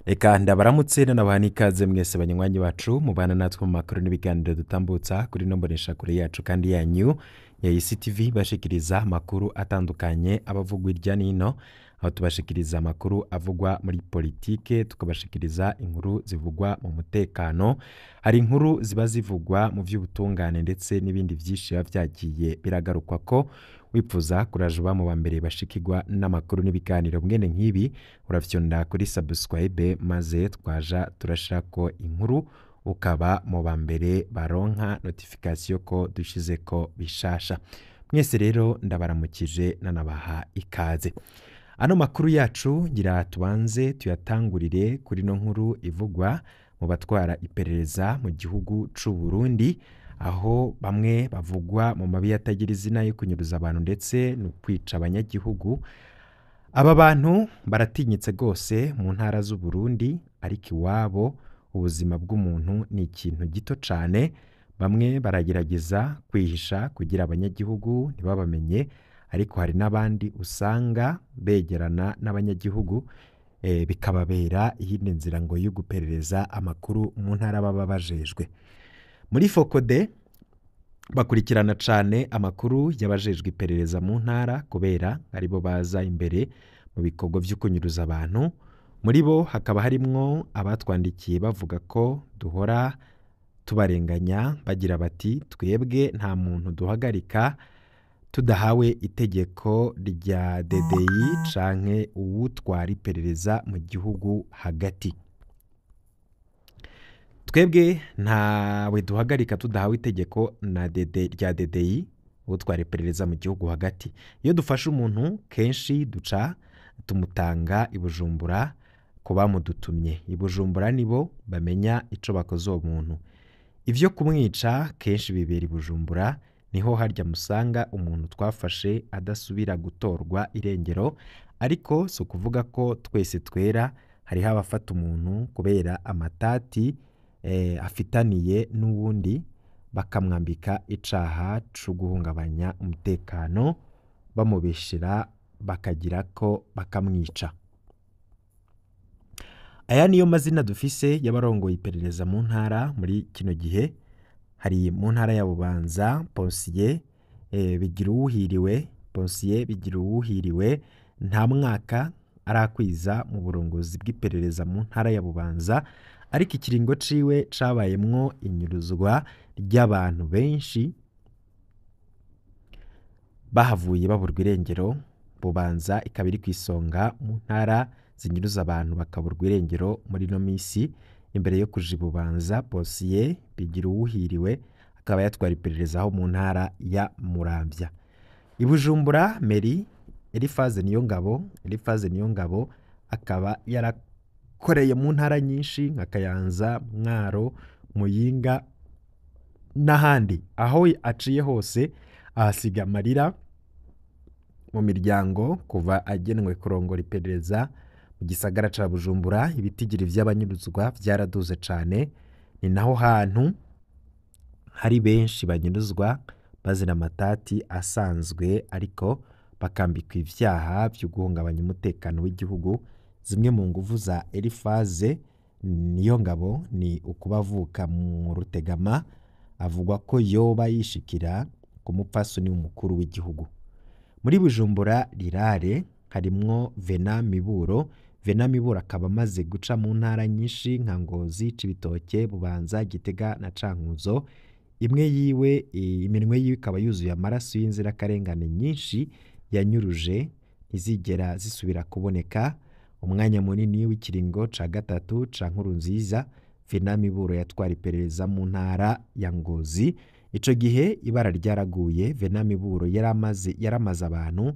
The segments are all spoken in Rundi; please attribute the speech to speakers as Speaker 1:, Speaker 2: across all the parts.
Speaker 1: Reka ndabaramutse nanabaha n'ikaze mwese banywanyi bacu mubana natwe mu makuru n'ibiganiro dutambutsa kuri ino mboneshakure yacu kandi yanyu ya ECTV, bashikiriza amakuru atandukanye abavugwa irya nino, aho tubashikiriza amakuru avugwa muri politike, tukabashikiriza inkuru zivugwa mu mutekano, hari inkuru ziba zivugwa mu by'ubutungane ndetse n'ibindi byinshi biba byagiye biragarukwa ko wipfuza kuraje uba mu ba mbere bashikirwa n'amakuru n'ibiganiro mwene nk'ibi, urafyonda kuri subscribe maze twaja turashirako inkuru ukaba mu ba mbere baronka notification ko dushizeko bishasha. Mwese rero ndabaramukije nanabaha ikaze. Ano makuru yacu ngira tubanze tuyatangurire kuri no nkuru ivugwa mu batwara iperereza mu gihugu c'u Burundi, aho bamwe bavugwa mu mabi atagira izina yo kunyuruza abantu ndetse no kwica abanyagihugu. Aba bantu baratinyitse rwose mu ntara z'u Burundi, ariko iwabo ubuzima bw'umuntu ni ikintu gito cane. Bamwe baragerageza kwihisha kugira abanyagihugu ntibabamenye, ariko hari n'abandi usanga begerana n'abanyagihugu bikababera iyindi nzira ngo yo guperereza amakuru mu ntara baba bajejwe. Muri Fokode bakurikirana cane amakuru y'abajejwe iperereza mu ntara kubera aribo baza imbere mu bikorwa vyo kunyuruza abantu. Muri bo hakaba harimwo abatwandikiye bavuga ko duhora tubarenganya, bagira bati twebwe nta muntu duhagarika tudahawe itegeko rya DDI canke uwutwara iperereza mu gihugu hagati. Twebwe ntawe duhagarika tudahawe itegeko na DD rya DDI utwara iperereza mu gihugu hagati. Iyo dufashe umuntu kenshi duca tumutanga i Bujumbura ku bamudutumye. I Bujumbura nibo bamenya ico bakoze uwo muntu. Ivyo kumwica kenshi bibera i Bujumbura, niho harya musanga umuntu twafashe adasubira gutorwa irengero, ariko si ukuvuga ko twese twera, hariho abafata umuntu kubera amatati afitaniye n'uwundi bakamwambika icaha co guhungabanya umutekano, bamubeshera bakagira ko bakamwica. Aya niyo mazina dufise y'abarongoye iperereza mu ntara muri kino gihe. Hari mu ntara ya Bubanza Ponsier Bigiruwuhiriwe, Ponsier Bigiruwuhiriwe nta mwaka arakwiza mu burongozi bw'iperereza mu ntara ya Bubanza, ariko ikiringo ciwe cabayemwo inyuruzwa ry'abantu benshi bahavuye baburwa irengero. Bubanza ikaba iri kw'isonga mu ntara zinyuruza abantu bakaburwa irengero muri ino misi. Imbere yo kuja i Bubanza, Ponsier Bigiruwuhiriwe akaba yatwara iperereza aho mu ntara ya Muramvya. I Bujumbura Meri Elifaze Niyongabo, Elifaze Niyongabo akaba yarakoreye mu ntara nyinshi nka Kayanza, Mwaro, Muyinga n'ahandi. Aho aciye hose ahasiga amarira mu miryango kuva agenwe kurongora iperereza mu gisagara ca Bujumbura. Ibitigiri vy'abanyuruzwa vyaraduze cane, ni naho hantu hari benshi banyuruzwa bazira amatati asanzwe, ariko bakambikwa ivyaha vyo guhungabanya umutekano w'igihugu. Zimwe mu nguvu za Elifaze Niyongabo ni ukubavuka mu Rutegama, avugwa ko yoba yishikira ku mupfasoni w'umukuru w'igihugu. Muri Bujumbura Rirare harimwo Vena Miburo. Vena Miburo akaba amaze guca mu ntara nyinshi nka Ngozi, Cibitoke, Bubanza, Gitega na Cankuzo. Imwe yiwe iminwe yiwe ikaba yuzuye amaraso y'inzirakarengane nyinshi yanyuruje ntizigera zisubira kuboneka. Umwanya munini w'ikiringo ca gatatu ca Nkurunziza, Vena Miburo yatwara iperereza mu ntara ya Ngozi. Ico gihe ibara ryaraguye. Vena Miburo yaramaze abantu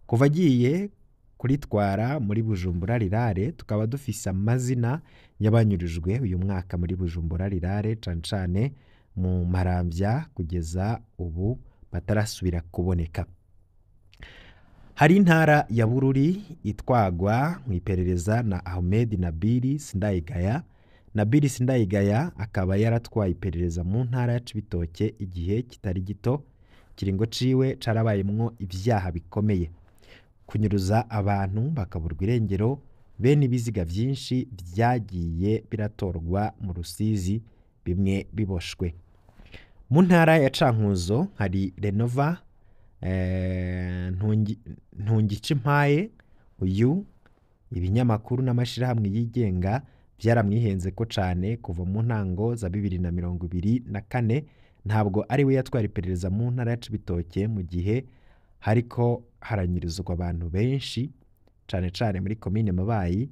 Speaker 1: kuva agiye kuritwara muri Bujumbura Rirare. Tukaba dufise amazina y'abanyurijwe uyu mwaka muri Bujumbura Rirare, cane cane mu Maramvya, kugeza ubu batarasubira kuboneka. Hari intara ya Bururi itwagwa mu iperereza na Ahmed Nabili Sindayigaya. Nabili Sindayigaya akaba yaratwaye iperereza mu ntara ya Cibitoke igihe kitari gito. Ikiringo ciwe carabayemwo ivyaha bikomeye, kunyuruza abantu bakaburwa irengero, Bene ibiziga vyinshi vyagiye biratorwa mu Rusizi, bimwe biboshwe. Mu ntara ya Cankuzo hari Renova Ntungicimpaye. Uyu ibinyamakuru n'amashirahamwe yigenga vyaramwihenzeko cane kuva mu ntango za 2024. Ntabwo ari we yatwara iperereza mu ntara ya Cibitoke mu gihe hariko haranyirizwa abantu benshi, cane cane muri komine Mabayi.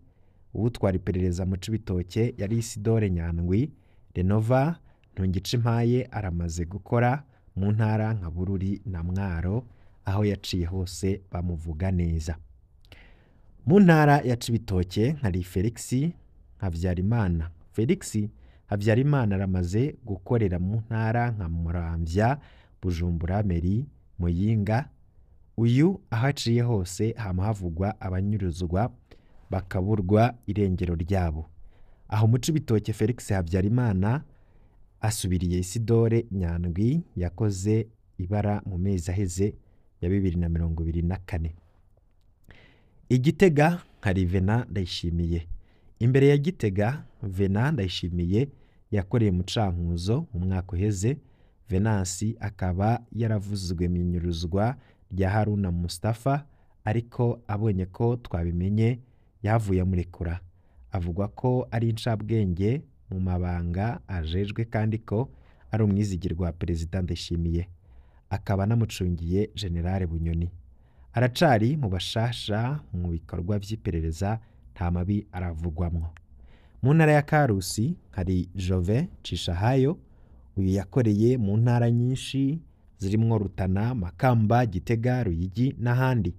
Speaker 1: Uwutwara iperereza mu Cibitoke yari Isidore Nyandwi. Renova Ntungicimpaye aramaze gukora mu ntara nka Bururi na Mwaro, aho yaciye hose bamuvuga neza. Mu ntara ya Cibitoke hari Felix Havyarimana. Felix Havyarimana aramaze gukorera mu ntara nka Muramvya, Bujumbura, Meri, Muyinga. Uyu aho aciye hose hama havugwa abanyuruzwa bakaburwa irengero ryabo. Aho mu Cibitoke Felix Havyarimana asubiriye Isidore Nyandwi yakoze ibara mu mezi aheze ya 2024. Igitega hari Vena Ndayishimiye. Imbere ya Gitega, Vena Ndayishimiye yakoreye mu Cankuzo mu mwaka uheze. Venansi akaba yaravuzwe mu inyuruzwa rya Haruna Mustafa, ariko abonye ko twabimenye yahavuye amurekura. Avugwa ko ari incabwenge mu mabanga ajejwe kandi ko ari umwizigirwa wa Perezida Ndayishimiye, akaba anamucungiye General Bunyoni. Aracari mu bashasha mu bikorwa vy'iperereza, nta mabi aravugwamwo. Mu ntara ya Karusi hari Jove Cishahayo. Uyu yakoreye mu ntara nyinshi zirimwo Rutana, Makamba, Gitega, Ruyigi n'ahandi,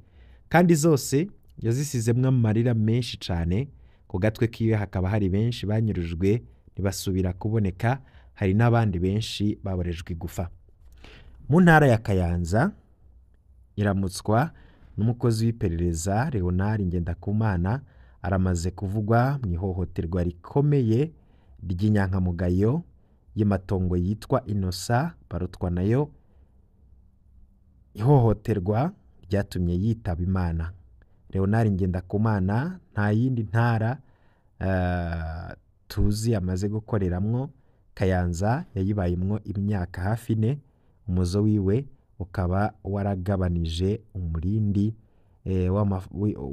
Speaker 1: kandi zose yazisizemwo amarira menshi cane. Ku gatwe kiwe hakaba hari benshi banyurujwe ntibasubira kuboneka, hari n'abandi benshi baborejwe igufa. Mu ntara ya Kayanza iramutswa n'umukozi w'iperereza Leonard Ngendakumana. Aramaze kuvugwa mu ihohoterwa rikomeye ry'inyankamugayo y'amatongo yitwa Inosa Barutwa nayo, ihohoterwa ryatumye yitaba Imana. Leonard Ngendakumana nta yindi ntara tuzi amaze gukoreramwo. Kayanza yayibayemwo imyaka hafi ine, umuzo wiwe ukaba waragabanije umurindi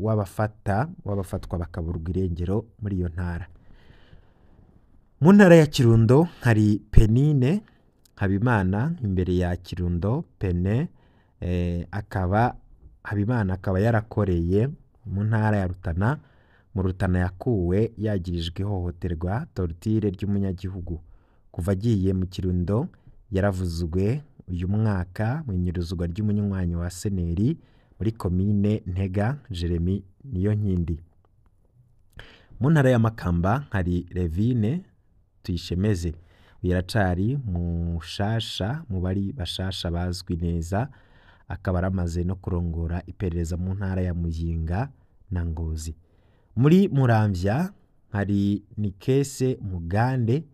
Speaker 1: w'abafatwa bakaburwa irengero muri iyo ntara. Mu ntara ya Kirundo hari Penine Habimana. Imbere ya Kirundo Pene akaba Habimana akaba yarakoreye mu ntara ya Rutana. Mu Rutana yakuwe yagirijwe ihohoterwa tortire ry'umunyagihugu. Kuva agiye mu Kirundo yaravuzwe uyu mwaka mu inyuruzwa ry'umunywanyi wa Seneri muri komine Ntega, Jeremy Niyonkindi. Mu ntara ya Makamba hari Levine Tuyishemeze. Uyu aracari mushasha mu bari bashasha bazwi neza, akaba aramaze no kurongora iperereza mu ntara ya Muyinga na Ngozi. Muri Muramvya hari Nikese Mugande.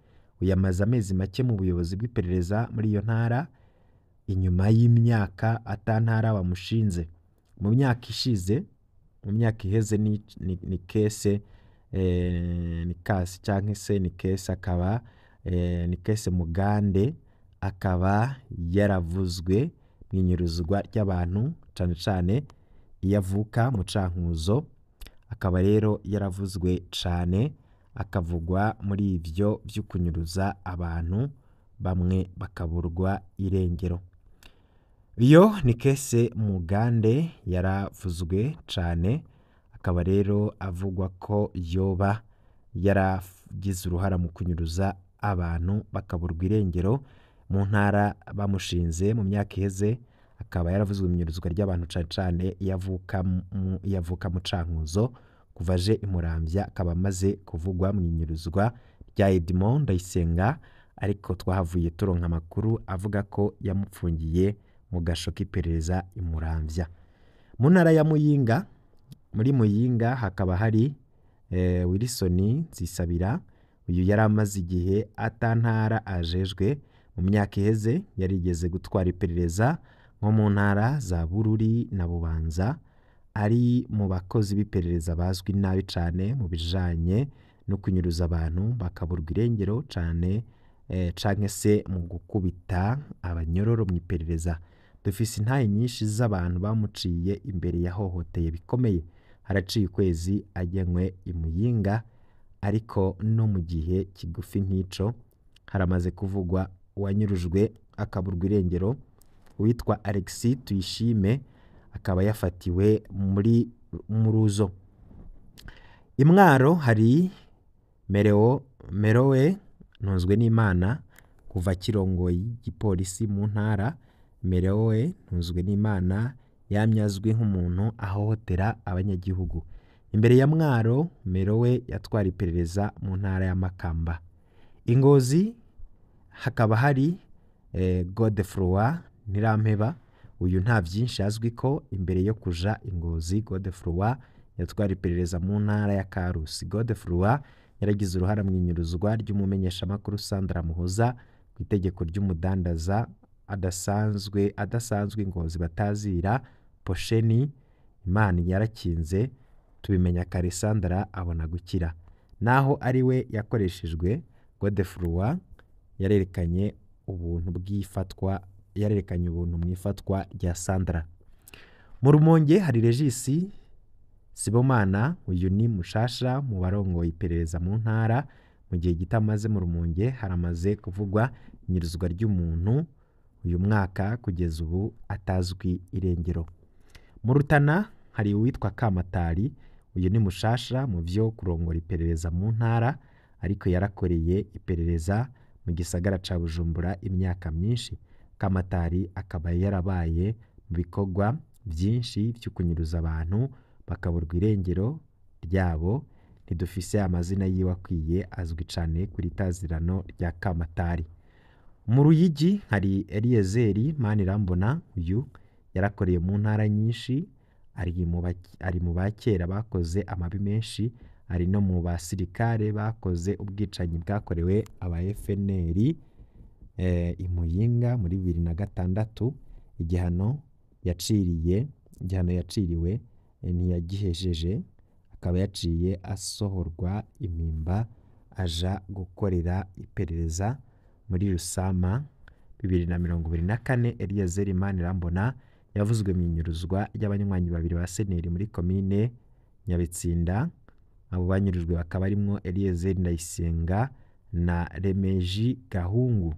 Speaker 1: Uyu amaze amezi make mu buyobozi bw'iperereza muri iyo ntara, inyuma y'imyaka atantara bamushinze. Mu myaka ishize, mu myaka iheze ni Kese Nikasi canke se Nikese akaba Nikese Mugande akaba yaravuzwe mu inyuruzwa ry'abantu, cane cane iyo avuka mu Cankuzo. Akaba rero yaravuzwe cane, akavugwa muri ivyo vy'ukunyuruza abantu bamwe bakaburwa irengero. Iyo Nikese Mugande yaravuzwe cane, akaba rero avugwa ko yoba yaragize uruhara mu kunyuruza abantu bakaburwa irengero mu ntara bamushinze mu myaka iheze. Akaba yaravuzwe mu inyuruzwa ry'abantu cane cane iyo avuka mu Cankuzo. Kuva aje i Muramvya akaba amaze kuvugwa mu inyuruzwa rya Edmond Ndayisenga, ariko twahavuye turonka amakuru avuga ko yamupfungiye mu gasho k'iperereza i Muramvya. Mu ntara ya Muyinga, muri Muyinga hakaba hari Wilson Nzisabira. Uyu yari amaze igihe atantara ajejwe. Mu myaka iheze yarigeze gutwara iperereza nko mu ntara za Bururi na Bubanza. Ari mu bakozi b'iperereza bazwi nabi cane mu bijanye no kunyuruza abantu bakaburwa irengero cane, canke se mu gukubita abanyororo mu iperereza. Dufise intahe nyinshi z'abantu bamuciye imbere yahohoteye bikomeye. Haraciye ukwezi agenywe i Muyinga, ariko no mu gihe kigufi nk'ico haramaze kuvugwa uwanyurujwe akaburwa irengero, uwitwa Alexis Tuyishime, akaba yafatiwe muri Muruzo. Imwaro hari Mereo Merowe Ntunzwenimana, kuva akirongoye igipolisi mu ntara. Merowe Ntunzwenimana yamye azwi nk'umuntu ahohotera abanyagihugu. Imbere ya Mwaro, Merowe yatwara iperereza mu ntara ya Makamba. Ingozi hakaba hari Godefroid Ntirampeba. Uyu nta byinshi azwi ko. Imbere yo kuja Ingozi, Godefroid yatwara iperereza mu ntara ya Karusi. Godefroid yaragize uruhara mu inyuruzwa ry'umumenyeshamakuru Sandra Muhoza ku itegeko ry'umudandaza adasanzwe Ingozi batazira Posheni. Imana yarakinze tubimenya kare, Sandra abona gukira. Naho ari we yakoreshejwe, Godefroid yarerekanye ubuntu bw'ifatwa, yarerekanye ubuntu mu ifatwa rya Sandra. Mu Rumonge hari Regis Sibomana. Uyu ni mushasha mu barongoye iperereza mu ntara. Mu gihe gito amaze mu Rumonge haramaze kuvugwa inyuruzwa ry'umuntu uyu mwaka kugeza ubu atazwi irengero. Mu Rutana hari uwitwa Kamatari. Uyu ni mushasha mu vyo kurongora iperereza mu ntara, ariko yarakoreye iperereza mu gisagara ca Bujumbura imyaka myinshi. Kamatari akaba yarabaye mu bikorwa byinshi vyo kunyuruza abantu bakaburwa irengero ryabo. Ntidufise amazina yiwe akwiye, azwi cane kuri tazirano rya Kamatari. Mu Ruyigi hari Eliyezeri Manirambona. Uyu yarakoreye mu ntara nyinshi, ari mu bakera bakoze amabi menshi, ari no mu basirikare bakoze ubwicanyi bwakorewe aba FNL i Muyinga muri 2006. Igihano yaciriwe ntiyagihejeje, akaba yaciye asohorwa impimba aja gukorera iperereza muri Rusama. 2024 Eliyezeri Manirambona yavuzwe mu inyuruzwa ry'abanywanyi babiri ba Seneri muri komine Nyabitsinda. Abo banyurujwe bakaba barimwo Eliyezeri Ndayisenga na Remeji Gahungu.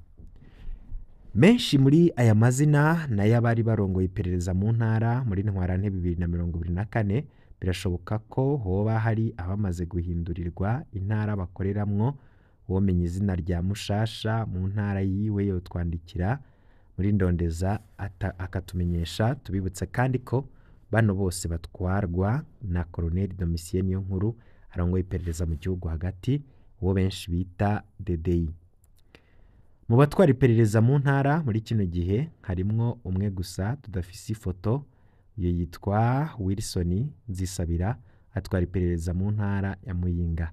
Speaker 1: Menshi muri aya mazina nayo abari barongoye iperereza mu ntara muri Ntwarante 2024. Birashoboka ko hoba hari abamaze guhindurirwa intara bakoreramwo. Uwomenya izina rya mushasha mu ntara yiwe yotwandikira muri Ndondeza akatumenyesha. Tubibutse kandi ko bano bose batwarwa na Colonel Domitien Niyonkuru arongoye iperereza mu gihugu hagati, uwo benshi bita DDI. Mu batwara iperereza mu ntara muri kino gihe harimwo umwe gusa tudafise ifoto, iyo yitwa Wilson Nzisabira, atwara iperereza mu ntara ya Muyinga.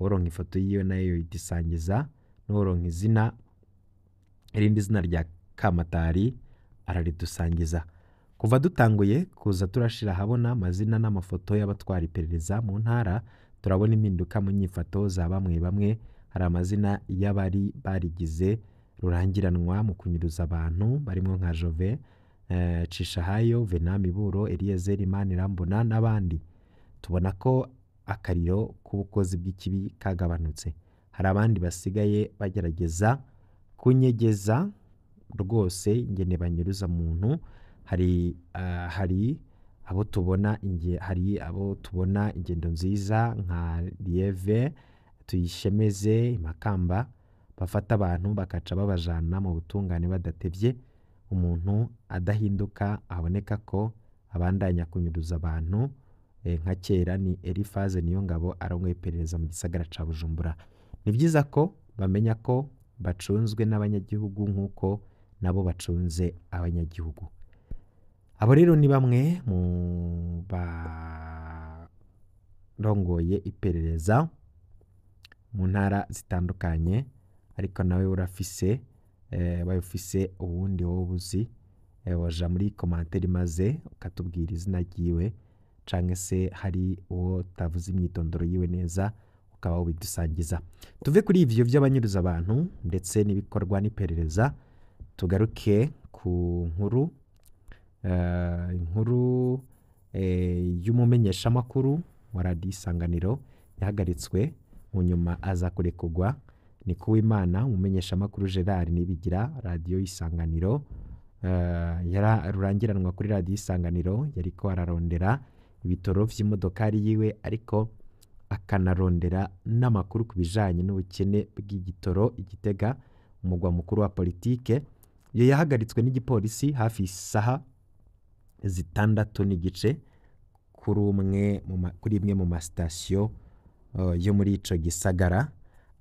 Speaker 1: Uworonka ifoto yiwe nayo yoyidusangiza, n'uworonka izina irindi zina rya Kamatari araridusangiza. Kuva dutanguye kuza turashira ahabona amazina n'amafoto y'abatwara iperereza mu ntara, turabona impinduka mu nyifato za bamwe bamwe. Hari amazina y'abari barigize rurangiranwa mu kunyuruza abantu barimo nka Jove Cishahayo, Venant Miburo, Eliezer Manirambona n'abandi. Tubona ko akariro k'ubukozi bw'ikibi kagabanutse. Hari abandi basigaye bagerageza kunyegeza rwose ingene banyuruza muntu. Hari abo tubona ingendo nziza nka Lieve Tuyishemeze Makamba, bafata abantu bakaca babajana mu butungane badatevye. Umuntu adahinduka aboneka ko abandanya kunyuruza abantu nka kera ni Elifaze Niyongabo arongoye iperereza mu gisagara ca Bujumbura. Ni vyiza ko bamenya ko bacunzwe n'abanyagihugu nk'uko nabo bacunze abanyagihugu. Abo rero ni bamwe mu barongoye iperereza mu ntara zitandukanye, ariko nawe urafise bayufise uwundi wowe uzi, waja muri commentaire maze ukatubwira izina ryiwe. canke se hari uwo tavuze imyitondoro yiwe neza ukaba wobidusangiza. Tuve kuri ivyo vy'abanyuruza abantu ndetse n'ibikorwa n'iperereza, tugaruke ku nkuru inkuru y'umumenyeshamakuru wa radiyo Isanganiro yahagaritswe mu nyuma aza kurekurwa. Ni Kuwimana umumenyeshamakuru Gerard Nibigira, radiyo Isanganiro rurangiranwa kuri radiyo Isanganiro, yariko ararondera ibitoro vy'imodokari yiwe ariko akanarondera n'amakuru ku bijanye n'ubukene bw'igitoro i Gitega, umugwa mukuru wa politike. Iyo yahagaritswe n'igipolisi hafi isaha 6:30 kuri imwe mu masitasiyo yo muri ico gisagara,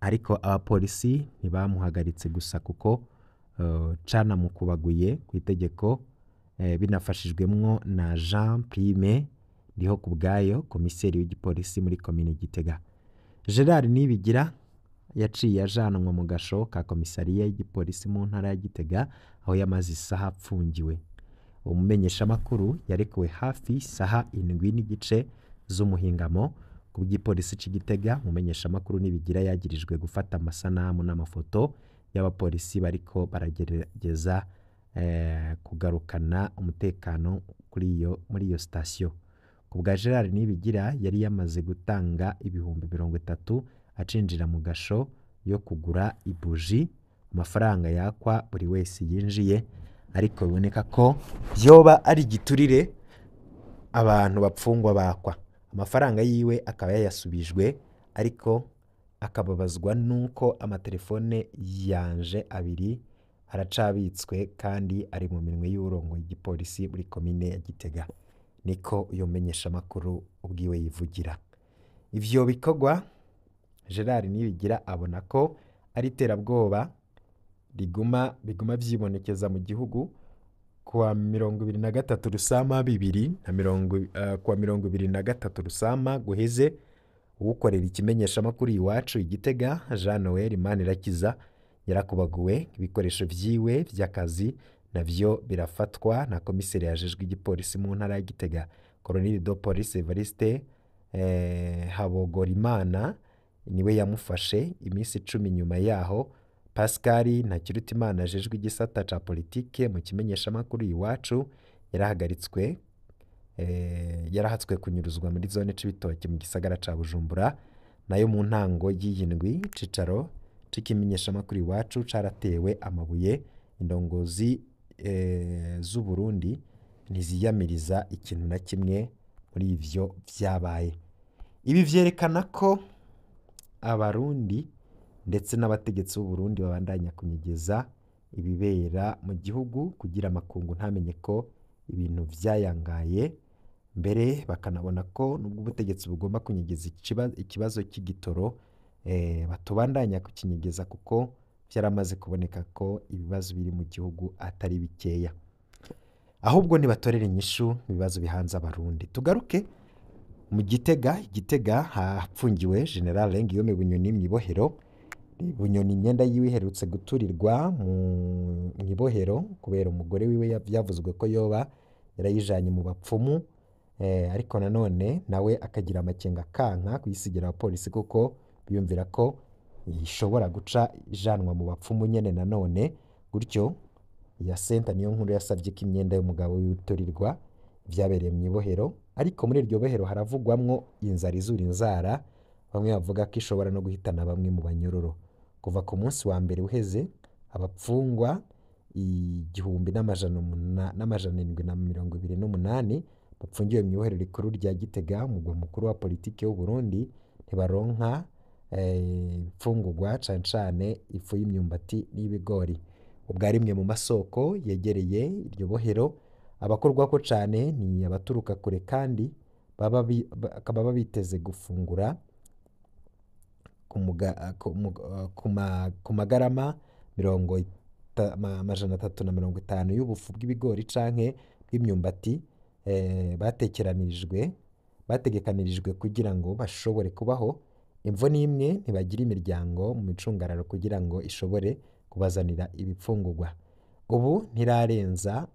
Speaker 1: ariko abapolisi ntibamuhagaritse gusa kuko canamukubaguye ku itegeko, binafashijwemwo na Jean Prime Ndihokubwayo, komiseri w'igipolisi muri komine Gitega. Gerard Nibigira yaciye ajanwa mu gasho ka komisariya y'igipolisi mu ntara ya Gitega, aho yamaze isaha apfungiwe. Umumenyeshamakuru yarekuwe hafi isaha 7:30 z'umuhingamo. Ku bw'igipolisi c'i Gitega, umumenyeshamakuru Nibigira yagirijwe gufata amasanamu n'amafoto y'abapolisi bariko baragerageza kugarukana umutekano muri iyo sitasiyo. Ku bwa Gerard Nibigira, yari yamaze gutanga 30,000 acinjira mu gasho yo kugura ibuji, amafaranga yakwa buri wese yinjiye, ariko biboneka ko vyoba ari igiturire abantu bapfungwa bakwa. Amafaranga yiwe akaba yayasubijwe, ariko akababazwa nuko amatelefone yanje abiri aracabitswe kandi ari mu minwe y'uwurongoye igipolisi muri komine ya Gitega. Niko uyo mumenyeshamakuru ubwiwe yivugira. Ivyo bikorwa Gerard Nibigira abona ko ari iterabwoba biguma vyibonekeza mu gihugu. Kuwa 23 Rusama bibiri na mirongo kuwa 23 Rusama guheze, uwukorera ikimenyeshamakuru Iwacu i Gitega, Jean Noel Manirakiza, yarakubaguwe, ibikoresho vyiwe vy'akazi navyo birafatwa na komiseri yajejwe igipolisi mu ntara ya Gitega, Colonel de Police Evariste Habogorimana, niwe yamufashe. Iminsi 10 nyuma yaho, Pascal Ntakirutimana ajejwe igisata ca politike mu kimenyeshamakuru Iwacu yarahagaritswe, yarahatswe kunyuruzwa muri zone Cibitoke mu gisagara ca Bujumbura. Nayo mu ntango y'iyindwi, icicaro c'ikimenyeshamakuru Iwacu caratewe amabuye. Indongozi z'u Burundi ntiziyamiriza ikintu na kimwe muri ivyo vyabaye. Ibi vyerekana ko abarundi ndetse n'abategetsi b'u Burundi babandanya kunyegeza ibibera mu gihugu kugira amakungu ntamenye ko ibintu vyayangaye, mbere bakanabona ko nubwo ubutegetsi bugomba kunyegeza ikibazo cy'igitoro, batubandanya kukinyegeza kuko vyaramaze kuboneka ko ibibazo biri mu gihugu atari bikeya. Ahubwo nibatorere inyishu ibibazo bihanze abarundi. Tugaruke mu Gitega. Gitega hapfungiwe General Guillaume Bunyoni mw'ibohero. Bunyoni imyenda yiwe iherutse guturirwa mu ibohero kubera umugore wiwe vyavuzwe ko yoba yarayijanye mu bapfumu, ariko nanone nawe akagira amakenga kanka kuyisigira abapolisi kuko biyumvira ko ishobora guca ijanwa mu bapfumu nyene nanone. Gutyo ya senta niyo nkuru yasavye ko imyenda y'umugabo wiwe iturirwa. Vyabereye mw'ibohero, ariko muri iryo bohero haravugwamwo inzara izura inzara, bamwe bavuga ko ishobora no guhitana bamwe mu banyororo. Kuva ku munsi wa mbere uheze, abapfungwa 1728 bapfungiwe mw'ibohero rikuru rya Gitega, umugwa mukuru wa politike w'u Burundi, ntibaronka imfungurwa, cane cane ifu y'imyumbati n'ibigori. Ubwo rimwe mu masoko yegereye iryo bohero, abakorwako cane ni abaturuka kure kandi bakaba babiteze gufungura ku magarama 350 y'ubufu bw'ibigori canke bw'imyumbati, bategekanirijwe kugira ngo bashobore kubaho. Imvo n'imwe ntibagira imiryango mu micungararo kugira ngo ishobore kubazanira ibipfungurwa. Ubu ntirarenza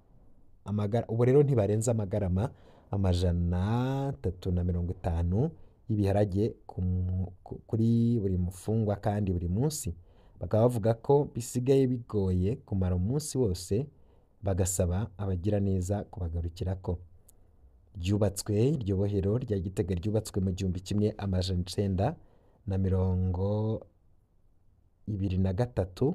Speaker 1: ubu rero ntibarenza amagarama 350 y'ibiharage kuri buri mufungwa kandi buri munsi. Bakaba bavuga ko bisigaye bigoye kumara umunsi wose, bagasaba abagiraneza kubagarukirako. Ryubatswe iryo bohero rya Gitega ryubatswe mu 1923,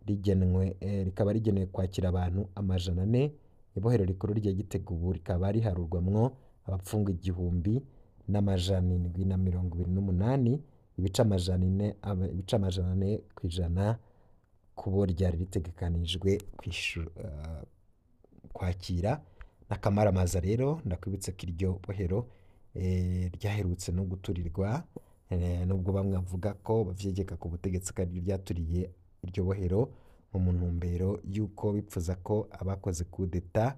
Speaker 1: rigenwe rikaba rigenewe kwakira abantu 400. Ibohero rikuru rya Gitega ubu rikaba riharurwamwo abapfungwa 1728, ibice 400% kubo ryari ritegekanijwe kwakira. N'akamaramaza rero ndakwibutsa ko iryo bohero ryaherutse no guturirwa, nubwo bamwe bavuga ko bavyegeka ku butegetsi ko ariryo ryaturiye iryo bohero mu ntumbero y'uko bipfuza ko abakoze kudeta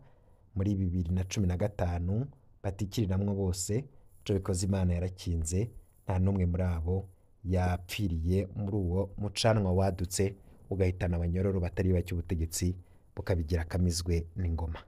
Speaker 1: muri 2015 batikiriramwo bose. Ico bikoze Imana yarakinze, nta n'umwe muri abo yapfiriye muri uwo mucanwa wadutse ugahitana abanyororo batari bake, ubutegetsi bukabigira akamizwe n'ingoma.